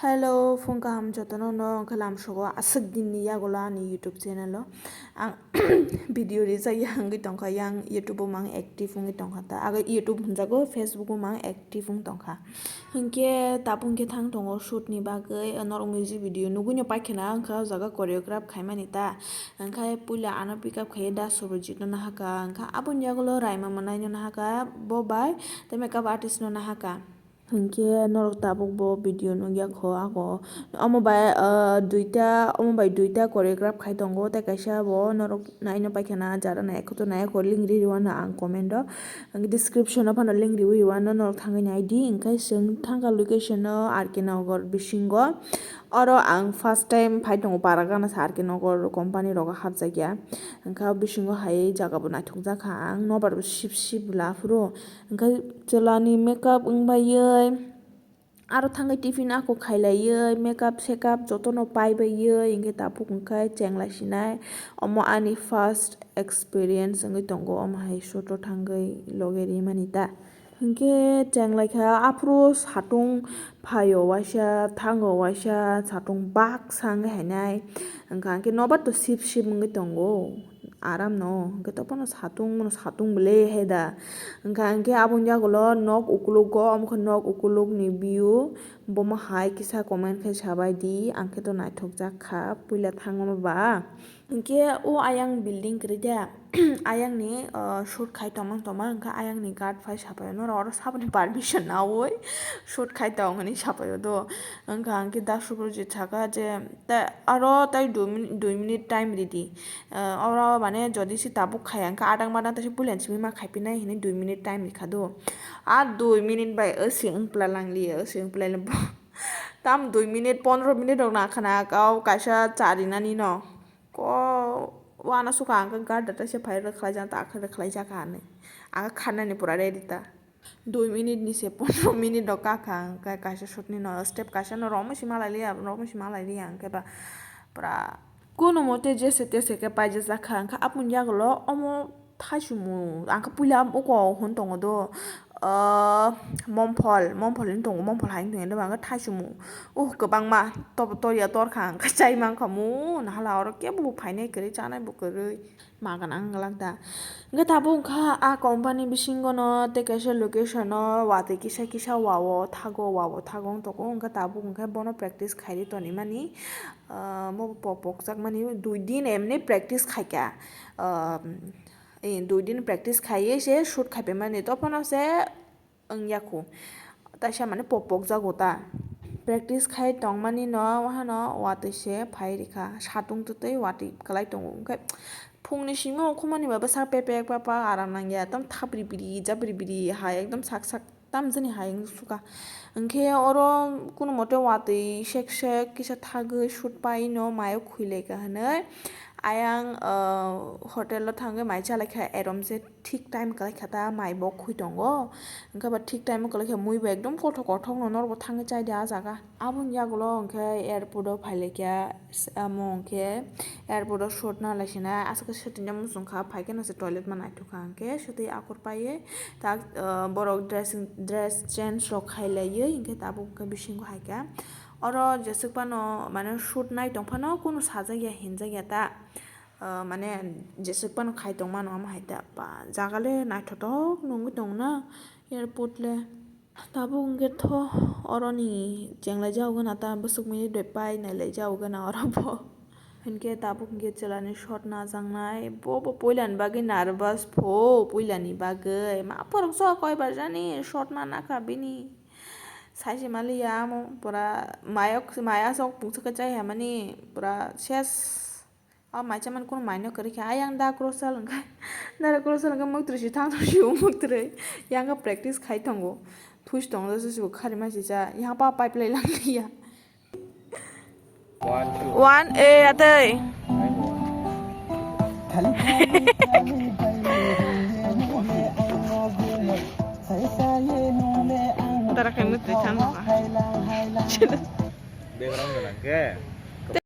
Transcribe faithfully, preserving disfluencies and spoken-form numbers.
Hello, phung kaham jotono no wngkha lamsogo aswk dinni yagulo ani YouTube channel o. Ang video rijak ya wngwi tongkha, yang YouTube o mang active wngwi tongkha ta. Age YouTube hwnjago, Facebook o mang active wng tongkha. Hinkhe tabuk hinkhe thang tongo shoot ni bagwi, norok music video nugwi no paikha na wngkha o jaga choreograph khaimani ta. Hinkhe puila ano pick up khaiwi da Surojit no nahaka, hinkhe aboni yagulo Raima Manai no nahaka bo bai tei makeup artist no nahaka. Hinkhe norok tabuk bo video nukya kho, ako omo bai, ah, duita, omo bai duita choreograph khai tongo, tei kaisa bo norok naino paikha na, jara nai ekhoto nai ekho link ri rwano ang comment o, ang description o phano link riwi rwano, norok thangwi nai di. Hinkhe chwng thangkha location o R K Nagar bisingo, oro ang first time phai tongo, para gana sa R K Nagar company rogo hapjakya, hinkhe bisingo hai jaga bo naithokjakha ang, nobar bo sip sip bwla phuru. Hinkhe chwlani makeup wng baiwi, aro thangwi tiffin ako khailaiwi, makeup sekap jotono pai baiwi, hinkhe tabuk hinkhe chenglai sinai. Omo ani first experience wngwi tongo, omo hai shoot o thangwi loge rimani ta. Hinkhe chenglaikha, aphuru satung phaio waisa, thango waisa, satung baksa wngwi hainai. Hinkha hinkhe nobar to sip sip wngwi tongo. Aram no, hinkhe tophano satung, mano satung bwle he da. Hinkha hinkhe aboni yagulo nok ukulugo, omo khe nok ukulugni view, bomo hai kisa comment khe sabai di, ang khe to naithok jak kha, puila thangma ba. Hinkhe o ayang building kwrwi de, ayangni, ah, shoot khai tongmang tongmang, hinkhe ayangni guard phai sapai, norok oro saboni permission naui shoot khai tong hinwi sapai o do. Hinkha hinkhe da Subrojit saka je, ta-, aro tai dui min-, dui minute time ridi. Ah, oro mane jodi se tabuk khaya, hinkhe adang madang ta se puila simi ma khaipinai hinwi dui minute time rikha do. A dui minute bai osi wngpla langli, osi wngpla bo. Tam dui minute, pondro minute rok nangkha na, kau kaisa charinani no. Ko wana suka ang khe guard da se phai rwkhlai jak, ta khe rwkhlai jak hinwi. Ang khe kharnani pura ready ta. Dui minute ni se pondro minute rok kakha ang khe kaisa shoot ni no step kaisa no romwi si malai liya, romwi si malai liya ang khe ba pura kuno mote jese tese khe paijak jak kha. Ang khe aboni yagulo omo thaichumung ang khe puila uko hwn tongo do, ah, momphol, momphol hwn tongo, momphol hai wng tong do ang khe thaichumung. Uh, kwbangma tobo torya torkha ang khe chai mankha mu, nahala oro kebo bo phainai kwrwi, chanai bo kwrwi. Ma gana wng glak da. Hwnkhe tabuk wngkha a company bisingo no tei kaisa location o watwi kisa kisa wa o thago, wa o thago wng tongo. Hwnkhe tabuk hwnkhe bono practice khairi tonwi mani, ah, bo pok pokjak mani dui din emni practice khaikha. Ah, eh, dui din practice khaiwi se shoot khaipai mani. Tophano se wngya kho. Taisa mane pok pok jago ta. Practice khai tongmani no wahano watwi se phai rikha. Satung twtwi watwi kwlai tongo. Hwnkhe phungni simi ukhumani ba bwsak pepek papa aram nangya. Ekdom thapri biri, japri biri hai ekdom sak sak tamjani hai wng sukha. Hwnkhe oro kuno mote watwi sek sek kisa thagwi shoot pai no mayo khwi laikha hinwi ayang, ah, hotel o thangwi mai chalaikha erom se. Thik time kwlai kha ta, mai bo khwi tongo. Hwnkhe ba thik time o kwlai kha, mui bo ekdom kothok kothok no norok bo thangwi chai di ah jaga. Aboni yagulo hwnkhe airport o phai lai kha, s-, amo hwnkhe airport o shoot na lai sina, aswk khe swtwi no muchung kha, phai khe no se toilet ma naithok kha, hwnkhe swtwi akur paiwi tak, ah, borok dressing, dress change rok khai laiwi hwnkhe tabuk hwnkhe bisingo hai kha. Oro jeswk phano mane shoot nai tong phano kunu sajak ya hinjak ya ta. Ah, mane jeswk phano khai tong mano omo hai ta ba jaga le naithotok nungwi tong na airport le. Tabuk hwnkhe tho oroni chenglai jao gana ta bwswk minute bai pai nailai jao gana oro bo. Hinkhe tabuk hwnkhe chwla ni shot najaknai bo, bo puila ni bagwi nervous pho, puila ni bagwi ma phwrwng so koi bar jani shot ma nakha bini. Sai se maliya amo pura mayok, maya sok pungsa khe chai hamani pura ses. O mai chamani kunu mai no kwrwi kha. Ayang da cross sal wngkha. Da cross sal wngkha, muktwi si thang thang si muktwi. Yang khe practice khai tongo. Thusi tongo, jesa si bo khari ma si cha. Yang pa pipe lai lang ya. One, two. One, eh, atei. Tara khe muktwi thang wngkha. Background gana khe.